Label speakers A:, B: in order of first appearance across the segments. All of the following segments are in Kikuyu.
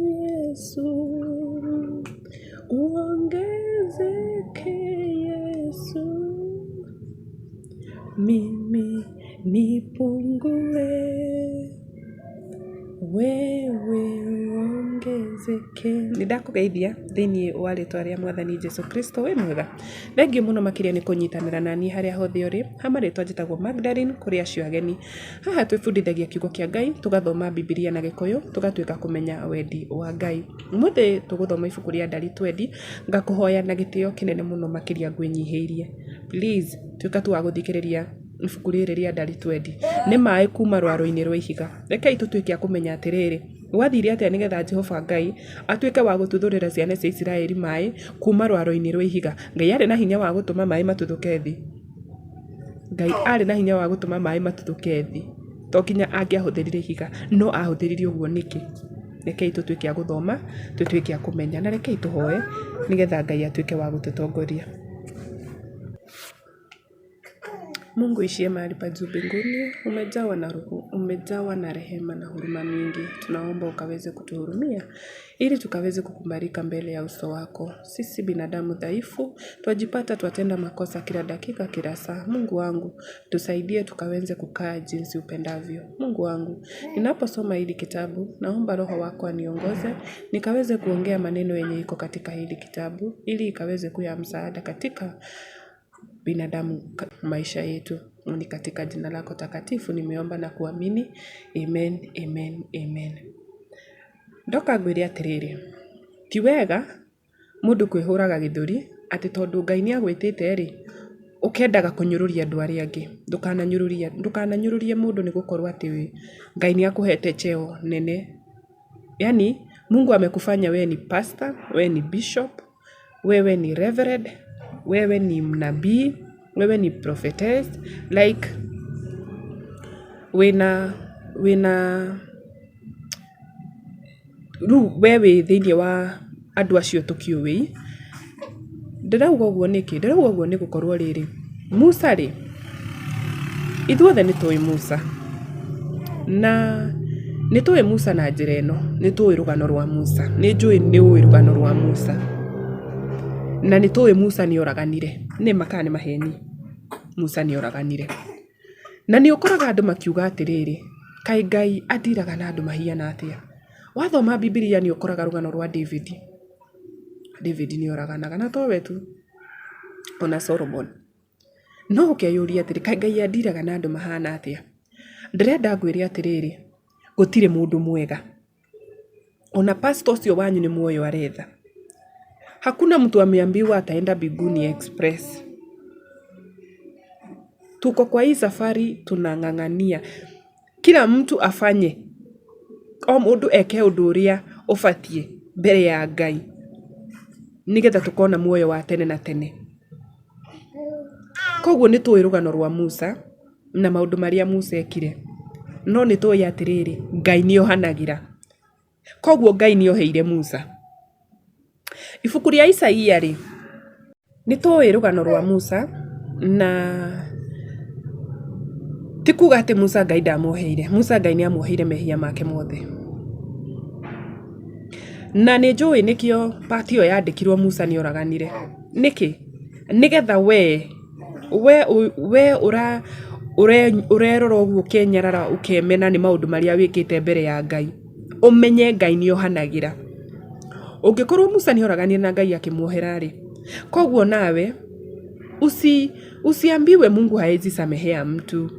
A: Yesu, uongezeke Yesu, mimi nipungue, wewe uongezeke. Nĩ ndakũgeithia thĩinĩ wa rĩtwa rĩa mwathani Jesu Kristo, wĩ mwega? Thengiũ mũno makĩria nĩ kũnyitanĩra naniĩ harĩa hothe ũrĩ, ha marĩtwa njĩtagwo Magdalene kũrĩ acio ageni. Haha twĩbundithagia kiugo kĩa Ngai, tũgathoma Bibilia na Gĩkũyũ, tũgatuĩka kũmenya wendi wa Ngai. Ũmũthĩ tũgũthoma ibuku rĩa Ndari twendi, ngakũhoya na gĩtĩo kĩnene mũno makĩria ngwĩnyihĩirie. Please, tuĩka tu wa gũthikĩrĩria ibuku rĩrĩ rĩa Ndari twendi. Nĩ maĩ kuma rwaro-inĩ rwa ihiga. Rekei tũtuĩke a kũmenya atĩrĩrĩ, gwathire atĩa nĩgetha Jehova Ngai atuĩke wa gũtuthũrĩra ciana cia Isiraeli maĩ kuma rwaro-inĩ rwa ihiga. Ngai arĩ na hinya wa gũtũma maĩ matuthũke thĩ. Ngai arĩ na hinya wa gũtũma maĩ matuthũke thĩ. To nginya angĩahũthĩrire ihiga, no ahũthĩrire ũguo nĩkĩ? Rekei tũtuĩke a gũthoma, tũtuĩke a kũmenya, na rekei tũhoe nĩgetha Ngai atuĩke wa gũtũtongoria. Mungu uishiye mahali pa juu mbinguni, umejawa na roho, umejawa na rehema na huruma mingi. Tunaomba ukaweze kutuhurumia ili tukaweze kukubalika mbele ya uso wako. Sisi binadamu dhaifu, twajipata twatenda makosa kila dakika, kila saa. Mungu wangu, tusaidie tukaweze kukaa jinsi upendavyo. Mungu wangu, ninaposoma hili kitabu, naomba Roho wako aniongoze, nikaweze kuongea maneno yenye iko katika hili kitabu, ili ikaweze kuwa ya msaada katika binadamu maisha yetu. Ni katika jina lako takatifu nimeomba na kuamini. Amen, amen, amen. Ndoka ngwĩre atĩrĩrĩ, ti wega mũndũ kwĩhũraga gĩthũri atĩ tondũ Ngai nĩ agwĩtĩte rĩ, ũkendaga kũnyũrũria andũ arĩa angĩ. Ndũkananyũrũrie, ndũkananyũrũrie mũndũ nĩ gũkorwo atĩ Ngai nĩ akũhete cheo nene. Yaani Mungu amekufanya wewe ni pastor, wewe ni bishop, wewe ni reverend, wewe ni mnabii, wewe ni prophetess, like wĩna wĩna rĩu we wĩ thĩinĩ wa andũ acio tũkĩũĩ. Ndĩrauga ũguo nĩkĩ? Ndĩrauga ũguo nĩ gũkorwo rĩrĩ, Musa rĩ, ithuothe nĩ tũĩ Musa. Na nĩ tũĩ Musa na njĩra ĩno, nĩ tũĩ rũgano rwa Musa. Nĩ njũĩ nĩ ũĩ rũgano rwa Musa. Na nĩ tũĩ Musa nĩ oraganire. Nĩ ma kana nĩ maheni? Musa nĩ oraganire. Na nĩ ũkoraga andũ makiuga atĩrĩrĩ, kaĩ Ngai andiraga na andũ mahiana atĩa? Wathoma Bibilia nĩ ũkoraga rũgano rwa David. David nĩ oraganaga na towe tu, ona Solomon. No ũkeyũria atĩrĩ, kaĩ Ngai andiraga na andũ mahana atĩa? Ndĩrenda ngwĩre atĩrĩrĩ, gũtirĩ mũndũ mwega. Ona pastor ũcio wanyu nĩ muoyo aretha. Hakuna mtu ameambiwa ataenda mbinguni express. Tuko kwa hii safari tunang'ang'ania. Kila mtu afanye, o mũndũ eke ũndũ ũrĩa ũbatiĩ mbere ya Ngai nĩgetha tũkona muoyo wa tene na tene. Koguo nĩ tũĩ rũgano rwa Musa na maũndũ marĩa Musa ekire. No nĩ tũĩ atĩrĩrĩ, Ngai nĩ ohanagĩra. Koguo Ngai nĩ oheire Musa. Ibuku rĩa Isaia rĩ, nĩ tũĩ rũgano rwa Musa na ti kuga atĩ Musa Ngai ndamuoheire. Musa Ngai nĩ amuoheire mehia make mothe. Na nĩ njũĩ nĩkĩo part ĩyo yandĩkirwo Musa nĩ oraganire. Nĩkĩ? Nĩgetha we, we, we ũra ũrerora ũguo ũkenyarara ũkemena nĩ maũndũ marĩa wĩkĩte mbere ya Ngai. Ũmenye Ngai nĩ ohanagĩra. Ũngĩkorwo Musa nĩ oraganire na Ngai akĩmuohera rĩ, koguo nawe usiambiwe Mungu haezi samehea mtu.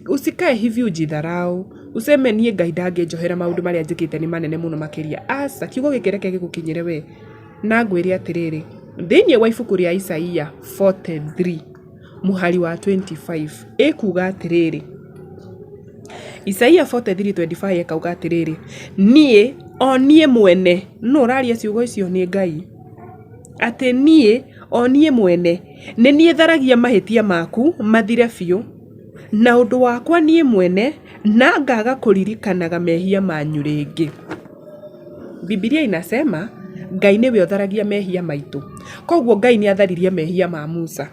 A: Usikae hivi ujidharau, useme niĩ Ngai ndangĩnjohera maũndũ marĩa njĩkĩte nĩ manene mũno makĩria. Aca, kiugo gĩkĩ reke gĩgũkinyĩre we. Na ngwĩre atĩrĩrĩ, thĩinĩ wa ibuku rĩa Isaia 43 mũhari wa 25 ĩkuga atĩrĩrĩ, Isaia 43:25 ĩkauga atĩrĩrĩ, niĩ o niĩ mwene, nũ ũraria ciugo icio? Nĩ Ngai. Atĩ niĩ o niĩ mwene nĩ niĩ tharagia mahĩtia maku mathire biũ, na ũndũ wakwa niĩ mwene na ngaga kũririkanaga mehia manyu rĩngĩ. Bibilia inasema Ngai nĩwe ũtharagia mehia maitũ. Koguo Ngai nĩ atharirie mehia ma Musa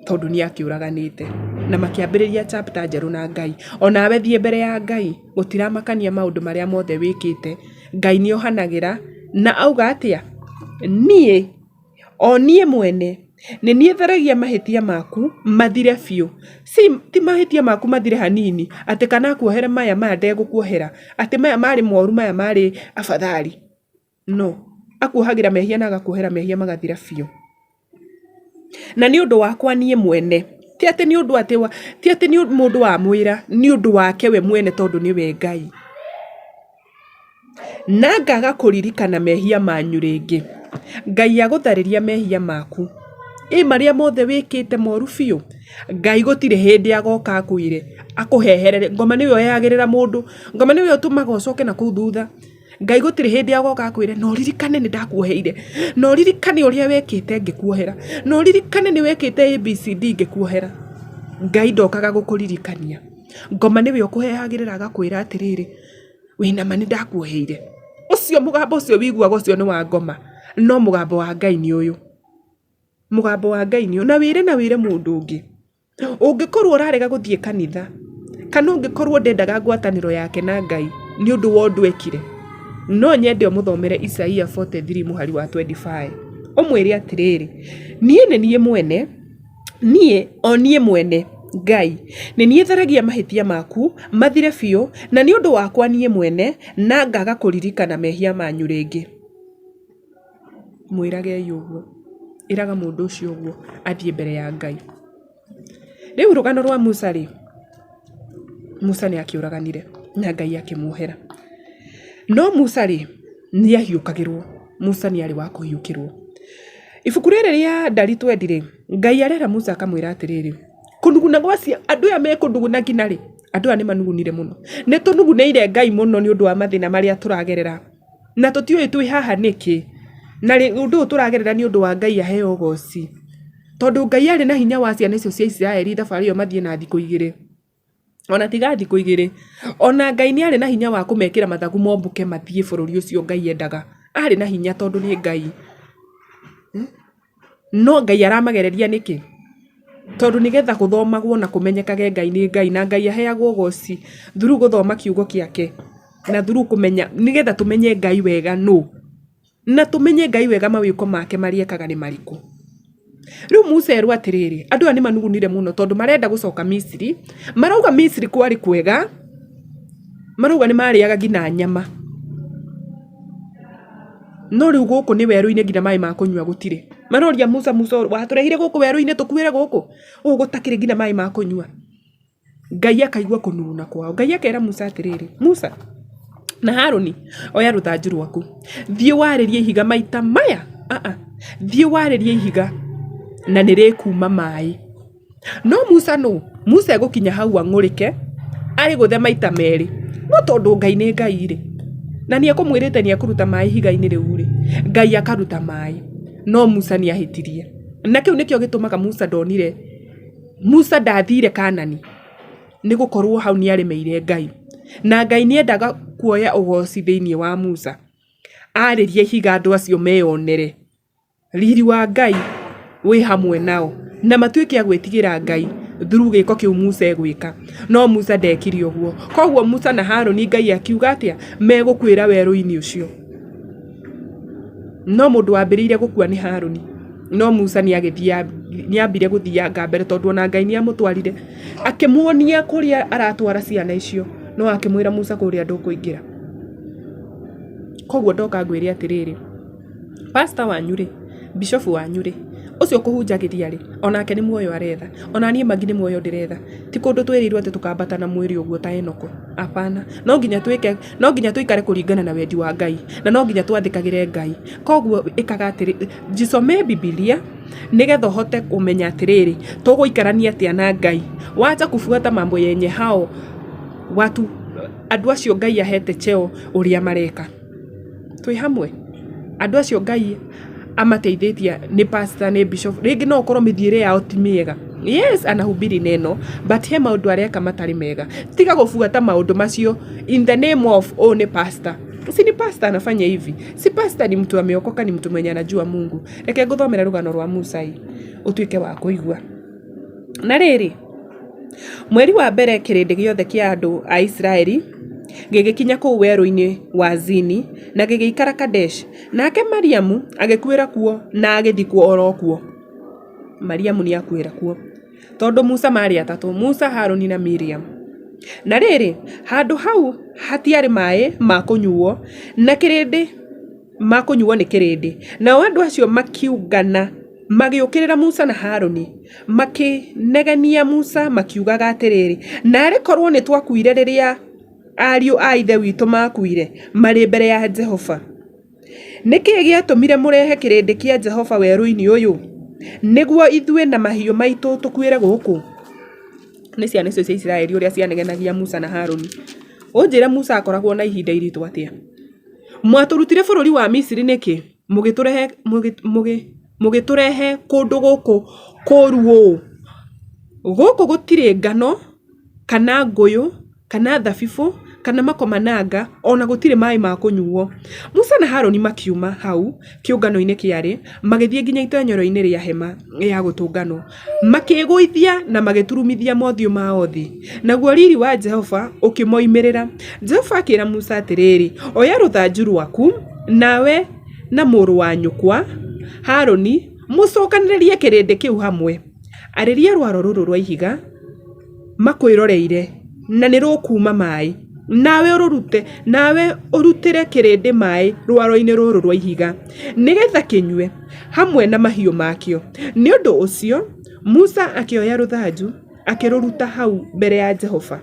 A: tondũ nĩ akĩũraganĩte. Na makĩambĩrĩria chapter njerũ na Ngai. Onawe thiĩ mbere ya Ngai, gũtiramakania maũndũ marĩa mothe wĩkĩte. Ngai nĩ ohanagĩra na auga atĩa? Niĩ, o niĩ mwene, nĩ niĩ tharagia mahĩtia maku mathire biũ. Si, ti mahĩtia maku mathire hanini, atĩ kana akuohere maya, maya ndegũkuohera, atĩ maya marĩ moru, maya marĩ afadhali. No, akuohagĩra mehia na agakuohera mehia magathira biũ. Na nĩ ũndũ wakwa niĩ mwene, ti atĩ nĩ ũndũ atĩ ti atĩ nĩ mũndũ wamwĩra, nĩ ũndũ wake we mwene tondũ nĩwe Ngai. Na ngaga kũririkana mehia manyu rĩngĩ. Ngai agũtharĩria mehia maku. Ĩ marĩa mothe wĩkĩte moru biũ. Ngai gũtirĩ hĩndĩ agoka akwĩre akũheherere. Ngoma nĩwe ũhehagĩrĩra mũndũ. Ngoma nĩwe ũtũmaga ũcoke na kũu thutha. Ngai gũtirĩ hĩndĩ agoka akwĩre na ũririkane nĩ ndakuoheire, na ũririkane ũrĩa wekĩte ngĩkuohera, na ũririkane nĩ wekĩte ABCD ngĩkuohera. Ngai ndokaga gũkũririkania. Ngoma nĩwe ũkũhehagĩrĩra agakwĩra atĩrĩrĩ, wĩna ma nĩ ndakuoheire. Ũcio mũgambo ũcio ũiguaga ũcio nĩ wa ngoma, no mũgambo wa Ngai nĩ ũyũ. Mũgambo wa Ngai nĩ ũyũ. Na wĩre na wĩre mũndũ ũngĩ. Ũngĩkorwo ũrarega gũthiĩ kanitha, kana ũngĩkorwo ndendaga ngwatanĩro yake na Ngai nĩ ũndũ wa ũndũ ekire, no nyende ũmũthomere Isaia 43 mũhari wa 25. Ũmwĩre atĩrĩrĩ, niĩ nĩ niĩ mwene, niĩ o niĩ mwene Ngai, nĩ niĩ tharagia mahĩtia maku mathire biũ, na nĩ ũndũ wakwa niĩ mwene, na ngaga kũririkana mehia manyu rĩngĩ. Mwĩragei ũguo. Ĩraga mũndũ ũcio ũguo athiĩ mbere ya Ngai. Rĩu rũgano rwa Musa rĩ, Musa nĩ akĩũraganire na Ngai akĩmuohera. No Musa rĩ, nĩ ahiũkagĩrwo. Musa nĩ arĩ wa kũhiũkĩrwo. Ibuku rĩrĩ rĩa Ndari twendi rĩ, Ngai arera Musa akamwĩra atĩrĩrĩ, kũnuguna gwa andũ aya mekũnuguna nginya rĩ? Andũ aya nĩ manugunire mũno. Nĩ tũnugunĩire Ngai mũno nĩ ũndũ wa mathĩna marĩa tũragerera. Na tũtiũĩ twĩ haha nĩkĩ, na ũndũ ũyũ tũragerera nĩ ũndũ wa Ngai aheo ũgoci. Tondũ Ngai arĩ na hinya wa ciana icio cia Isiraeli thabarĩ ĩyo mathiĩ na thikũ igĩrĩ. Ona tiga thikũ igĩrĩ, ona Ngai nĩ arĩ na hinya wa kũmekĩra mathagu mombũke mathiĩ bũrũri ũcio Ngai endaga. Arĩ na hinya tondũ nĩ Ngai. No Ngai aramagereria nĩkĩ? Tondũ nĩgetha gũthomagwo na kũmenyekage Ngai nĩ Ngai na Ngai aheagwo ũgoci through gũthoma kiugo gĩake na through kũmenya, nĩgetha tũmenye Ngai wega nũ. Na tũmenye Ngai wega mawĩko make marĩa ekaga nĩ marĩkũ. Rĩu Musa erwo atĩrĩrĩ, andũ aya nĩ manugunire mũno tondũ marenda gũcoka Misiri, marauga Misiri kwarĩ kwega, marauga nĩ marĩaga nginya nyama. No rĩu gũkũ nĩ werũ-inĩ nginya maĩ ma kũnyua gũtirĩ. Maroria Musa, Musa watũrehire gũkũ werũ-inĩ tũkuĩre gũkũ? Gũkũ gũtakĩrĩ nginya maĩ ma kũnyua. Ngai akaigua kũnuguna kwao. Ngai akera Musa atĩrĩrĩ, Musa na Harũni, oya rũthanju rwaku, thiĩ warĩrie ihiga maita maya, thiĩ warĩrie ihiga na nĩ rĩkuma maĩ. No Musa nũ? Musa egũkinya hau ang'ũrĩke, arĩgũthe maita merĩ. No tondũ Ngai nĩ Ngai rĩ, na nĩ ekũmwĩrĩte nĩ ekũruta maĩ ihiga-inĩ rĩu rĩ, Ngai akaruta maĩ. No Musa nĩ ahĩtirie. Na kĩu nĩkĩo gĩtũmaga Musa ndonire Musa ndathire Kanani nĩ gũkorwo hau nĩ aremeire Ngai. Na Ngai nĩ endaga kuoya ũgoci thĩinĩ wa Musa. Arĩria ihiga andũ acio meyonere riri wa Ngai wĩ hamwe nao na matuĩke a gwĩtigĩra Ngai through gĩko kĩu Musa egwĩka. No Musa ndekire ũguo. Koguo Musa na Harũni Ngai akiuga atĩa? Megũkuĩra werũ-inĩ ũcio. No mũndũ wambĩrĩirie gũkua nĩ Harũni, no Musa nĩ ambire gũthianga mbere tondũ ona Ngai nĩ amũtwarire, akĩmuonia kũrĩa aratwara ciana icio, no akĩmwĩra Musa kũrĩa ndũkũingĩra. Koguo ndoka ngwĩre atĩrĩrĩ, pastor wanyu rĩ, bishop wanyu rĩ, ũcio ũkũhunjagĩria rĩ, onake nĩ muoyo aretha, ona niĩ Maggie nĩ muoyo ndĩretha. Ti kũndũ twĩrĩirwo atĩ tũkambata na mwĩrĩ ũguo ta Enoko, hapana. No nginya twĩke, no nginya tũikare kũringana na wendi wa Ngai, na no nginya twathĩkagĩre Ngai. Koguo ĩkaga atĩrĩ, jisomee Bibilia nĩgetha ũhote kũmenya atĩrĩrĩ, tũgũikarania atĩa na Ngai. Wacha kufuata mambo yenye hao watu, andũ acio Ngai ahete cheo ũrĩa mareka. Twĩ hamwe? Andũ acio Ngai amateithĩtie nĩ pastor nĩ bishop, rĩngĩ no ũkorwo mĩthiĩre yao ti mĩega. Yes anahubiri neno but he maũndũ areka matarĩ mega. Tiga gũbuata maũndũ macio in the name of ũyũ nĩ pastor. Si ni pastor anafanya hivi. Si pastor ni mtu ameokoka ni mtu mwenye anajua Mungu. Reke ngũthomere rũgano rwa Musa ĩ, ũtuĩke wa kũigua. Na rĩrĩ, Mweri wa mbere kĩrĩndĩ gĩothe kĩa andũ a Isiraeli gĩgĩkinya kũu werũ-inĩ wa Zini na gĩgĩikara Kadeshi. Nake Mariamu agĩkuĩra kuo na agĩthikwo o ro kuo. Mariamu nĩ akuĩra kuo. Tondũ Musa maarĩ atatũ, Musa, Haruni na Miriam. Na rĩrĩ, handũ hau hatiarĩ maĩ ma kũnyuo, na kĩrĩndĩ ma kũnyuo nĩ kĩrĩndĩ. Nao andũ acio makiungana magĩũkĩrĩra Musa na Haruni, makĩnegenia Musa makiugaga atĩrĩrĩ, Naarĩ korũo nĩ twakuire rĩrĩa ariũ a ithe witũ maakuire marĩ mbere ya Jehova! Nĩ kĩĩ gĩatũmire mũrehe kĩrĩndĩ kĩa Jehova werũ-inĩ ũyũ, nĩguo ithuĩ na mahiũ maitũ tũkuĩre gũkũ? Nĩ ciana icio cia Isiraeli ũrĩa cianegenagia Musa na Haruni. Ũnjĩre Musa akoragwo na ihinda iritũ atĩa? Mwatũrutire bũrũri wa Misiri nĩkĩ, mũgĩtũrehe kũndũ gũkũ kũũru ũũ? Gũkũ gũtirĩ ngano, kana ngũyũ, kana thabibũ, kana makomananga, o na gũtirĩ maĩ ma kũnyuo. Musa na Haruni makiuma hau kĩũngano-inĩ kĩarĩ, magĩthiĩ nginya itonyero-inĩ rĩa hema ya gũtũnganwo, makĩĩgũithia na magĩturumithia mothiũ mao thĩ, naguo riri wa Jehova ũkĩmoimĩrĩra. Jehova akĩra Musa atĩrĩrĩ, Oya rũthanju rwaku, nawe na mũrũ wa nyũkwa Haruni mũcokanĩrĩrie kĩrĩndĩ kĩu hamwe. Arĩria rwaro rũrũ rwa ihiga makwĩroreire, na nĩ rũkuuma maĩ, nawe ũrũrute, nawe ũrutĩre kĩrĩndĩ maĩ rwaro-inĩ rũrũ rwa ihiga, nĩgetha kĩnyue hamwe na mahiũ makĩo. Nĩ ũndũ ũcio Musa akĩoya rũthanju akĩrũruta hau mbere ya Jehova,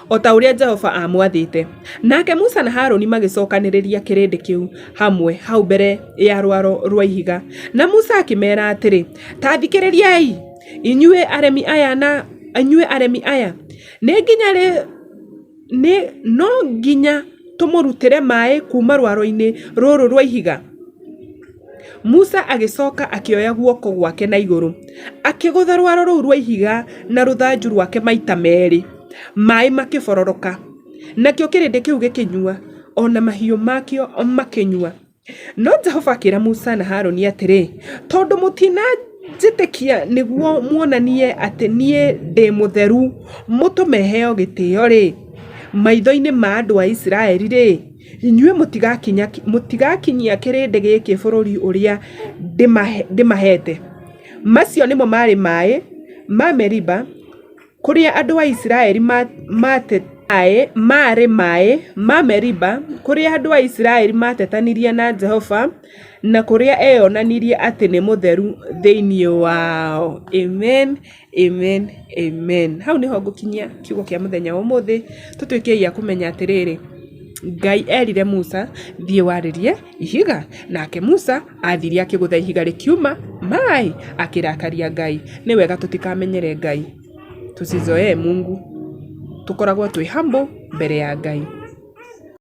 A: o ta ũrĩa Jehova aamwathĩte. Nake Musa na Haruni magĩcokanĩrĩria kĩrĩndĩ kĩu hamwe hau mbere ya rwaro rwa ihiga. Na Musa akĩmeera atĩrĩ, Ta thikĩrĩriai, inyuĩ aremi aya na inyuĩ aremi aya, nĩ nginya rĩ nĩ no nginya tũmũrutĩre maĩ kuuma rwaro-inĩ rũrũ rwa ihiga? Musa agĩcoka akĩoya guoko gwake na igũrũ, akĩgũtha rwaro rũu rwa ihiga na rũthanju rwake maita merĩ, maĩ makĩbororoka. Nakĩo kĩrĩndĩ kĩu gĩkĩnyua, o na mahiũ makĩo makĩnyua. No Jehova akĩra Musa na Haruni atĩrĩ, Tondũ mũtinanjĩtĩkia nĩguo muonanie atĩ niĩ ndĩ mũtheru mũtũme heo gĩtĩo-rĩ, maitho-inĩ ma andũ a Isiraeli-rĩ, Inyuĩ mũtigakinyia kĩrĩndĩ gĩkĩ bũrũri ũrĩa ndĩmaheete. Macio nĩmo maarĩ maĩ ma Meriba, kũrĩa andũ a Isiraeli maarĩ maĩ ma Meriba, kũrĩa andũ a Isiraeli maatetanirie na Jehova na kũrĩa eeyonanirie atĩ nĩ mũtheru thĩinĩ wao. Amen. Amen, amen. Hau nĩho ngũkinyia kiugo kĩa mũthenya wa ũmũthĩ, tũtuĩkei a kũmenya atĩrĩrĩ, Ngai erire Musa, thiĩ warĩrie ihiga. Nake Musa athire akĩgũtha ihiga rĩkiuma maĩ, akĩrakaria Ngai. Nĩ wega tũtikamenyere Ngai, tusizoee Mungu, tũkoragwo twĩ humble mbere ya Ngai.